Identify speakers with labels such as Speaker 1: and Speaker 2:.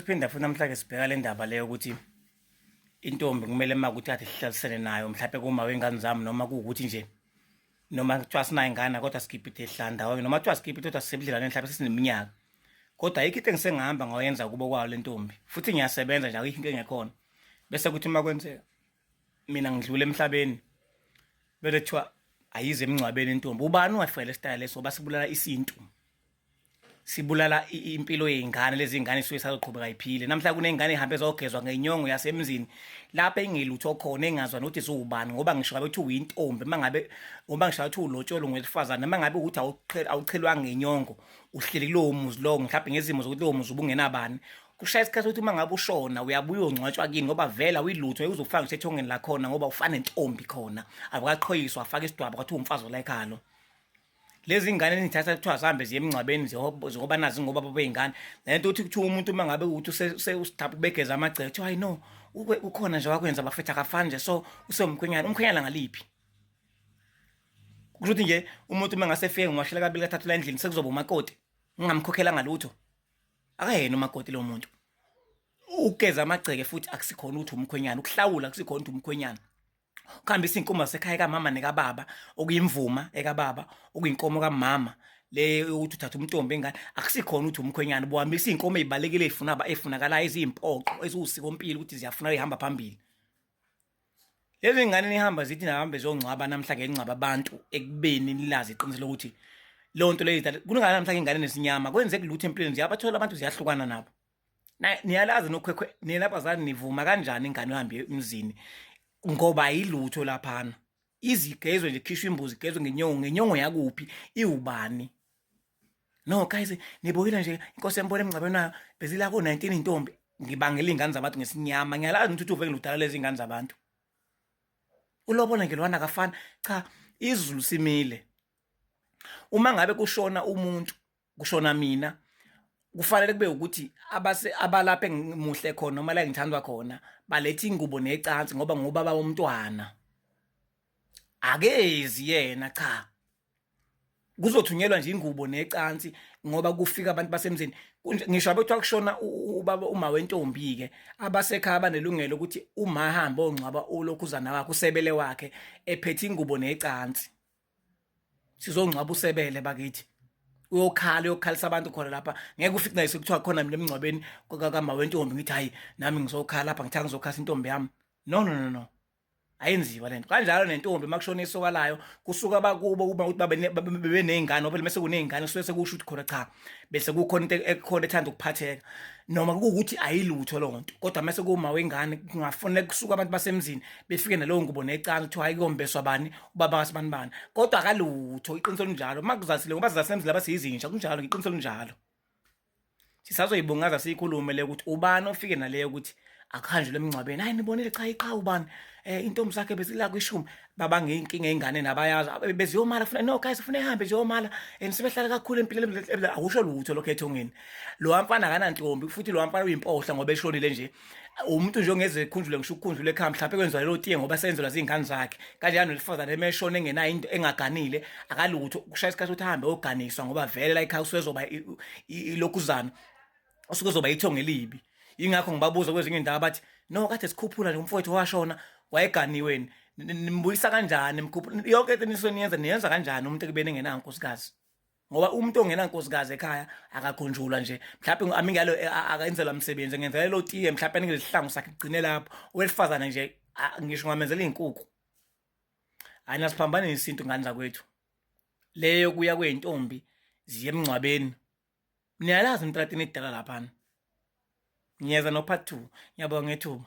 Speaker 1: Siphinda futhi namhlanje sibheka le ndaba leyo ukuthi intombi kumele uma ukuthi kade sihlalisene nayo mhlawumbe kuma wengane zami noma kuwukuthi nje noma kuthiwa sinayo ingane kodwa sigibhide sihlala ndawonye noma kuthiwa sigibhide kodwa sisebudlelwane mhlawumbe sesineminyaka kodwa ayikho into engisengihamba ngayenza kubo kwayo le ntombi futhi ngiyasebenza nje ayikho into engekhona bese kuthi uma kwenzeka mina ngidlule emhlabeni bese kuthiwa ayize emngcwabeni intombi ubani owafela isitayela leso ngoba sibulala isintu sibulala impilo yey'ngane lezi ngane isuke isazoqhubeka iphile namhla kuney'ngane ey'hambe zogezwa ngenyongo yasemzini lapho engelutho khona engazwa nokuthi ziwubani ngoba ngisho ngabe kuthiwa uyintombi uma ngabe ngoba ngisho kuthiwa ulotsholo ngowesifazane uma ngabe ukuthi awuchelwanga ngenyongo uhleli kulowo muzi lowo mhlawumbe ngezimo zokuthi lowo muzi ubungenabani kushaya isikhathi ukuthi uma ngabe ushona uyabuya uyongcwatshwa kini ngoba vele awuyilutho uzofaka ngisho ethongeni lakhona ngoba ufana nentombi khona akukaqhoyiswa afake isidwaba kwathiwa umfazi olayikhalo lezi ngane nithatha kuthiwa zihambe ziye emngcwabeni njengoba nazi ngoba babeyingane le nto uthi kuthiwa umuntu uma ngabe ukuthi usidapha ubegeza amagceke kuthiwa hayi no ukhona nje wakwenza bafethu akafani nje so usewumkhwenyana umkhwenyana ngaliphi kusho ukuthi nje umuntu uma ngase efike ngiwashela kabili kathathu la endlini sekuzoba umakoti ngingamkhokhelanga lutho akayena umakoti lo muntu ukugeza amagceke futhi akusikhona ukuthi umkhwenyana ukuhlawula akusikhona ukuthi umkhwenyana ukuhambisa iy'nkomo zasekhaya kamama nekababa okuyimvuma ekababa okuyinkomo kamama le yokuthi uthatha umntombi engane akusikhona ukuthi umkhwenyana buhambisa iy'nkomo ey'balekile ey'funa ey'funakalayo eziyimpoqo eziwusikompilo ukuthi ziyafuna ihamba phambili lezi ngane nihamba zithi nahambe ziyongcwaba namhla ngengcwaba abantu ekubeni nilazi iqiniso lokuthi leyo nto leyo kunengane namhla ingane nesinyama kwenzeka lutho empilweni ziyabathola abantu ziyahlukana nabo niyalazi nokhwekhwe nina bazali nivuma kanjani ingane uhambe emzini ngoba ayilutho laphana izigezwe nje khishwa imbuzi igezwe ngenyongo ngenyongo yakuphi iwubani no guys nibukile nje inkosi yambona emngcwabeni wayo bezila ko-19 intombi ngibangela iy'ngane zabantu ngesinyama ngiyalazi ukuthi uveke ngiludala lezi ngane zabantu ulobola nje lwana akafani cha izulu simile uma ngabe kushona umuntu kushona mina kufanele kube ukuthi abase abalapha engimuhle khona noma la engithandwa khona baletha ingubo necansi ngoba ngubaba womntwana akezi yena cha kuzothunyelwa nje ingubo necansi ngoba kufika abantu basemzini ngisho abethiwa kushona ubaba uma wentombi ke abasekhaya banelungelo ukuthi uma ahambe ongcwaba ulokhuzana wakhe usebele wakhe ephethe ingubo necansi sizongcwaba usebele bakithi uyokhala uyokhalisa abantu khona lapha ngeke ufike naye sekuthiwa khona mina emngcwabeni kama wentombi ngithi hayi nami ngizokhala lapha ngithanga ngizokhalisa intombi yami no no no no ayenziwa lento kanjalo nentombi makushona isoka layo kusuka bakubo uma ukuthi babe benezingane ngoba mase kunezingane kusuke sekusho ukuthi khona cha bese kukhona into ekhona ethanda ukuphatheka noma kuwukuthi ayilutho loo nto kodwa mase kuwuma wengane kungafuneka kusuka abantu basemzini befike naleyo ngubo necala kuthiwa hayi kuyombeswa bani ubaba kasibani bani kodwa akalutho iqiniso linjalo uma kuzasile ngoba sizasemzini laba siyizinja kunjalo iqiniso linjalo sisazoyibungaza siyikhulume le ukuthi ubani ofike naleyo ukuthi akuhanjwe emngcwabeni hayi nibonile cha iqhawe ubani eh intombi zakhe besila kwishumi babanga inkinga eyingane nabayazi beziyomala funa no guys ufuna ihambe ziyomala and sebehlala kakhulu empilweni akusho lutho lokho ethongeni lo mfana akanantombi futhi lo mfana uyimpohla ngoba eshonile nje umuntu nje ongeze ekhunjule ngisho ukukhunjula ekhaya mhlawumbe kwenziwa lelo tiye ngoba senzelwa zingane zakhe kanjalo nelifazane emeshona engenayo into engaganile akalutho kushaya isikhathi ukuthi ahambe oganiswa ngoba vele la ekhaya usezoba ilokhuzana usuke uzoba ithongo elibi ingakho ngibabuza kwezinye indawo bathi no kade sikhuphula nje umfowethu washona wayeganiweni nimbuyisa kanjani mkhuphula yonke into enisuke niyenza niyenza kanjani umuntu ekubeni engenayo nkosikazi ngoba umuntu ongenankosikazi ekhaya akakhunjulwa nje mhlawumbe amingalo e, akenzelwa msebenzi ngenzela lo tiye mhlawumbe anikeze isihlangu sakhe kugcine lapho owesifazane nje ngisho ngamenzela izinkukhu hayi nasiphambane isintu ngane zakwethu leyo kuya kweyintombi ziye emngcwabeni niyalazi emtratini edala laphana ngiyeza no part 2 ngiyabonga ngethuba.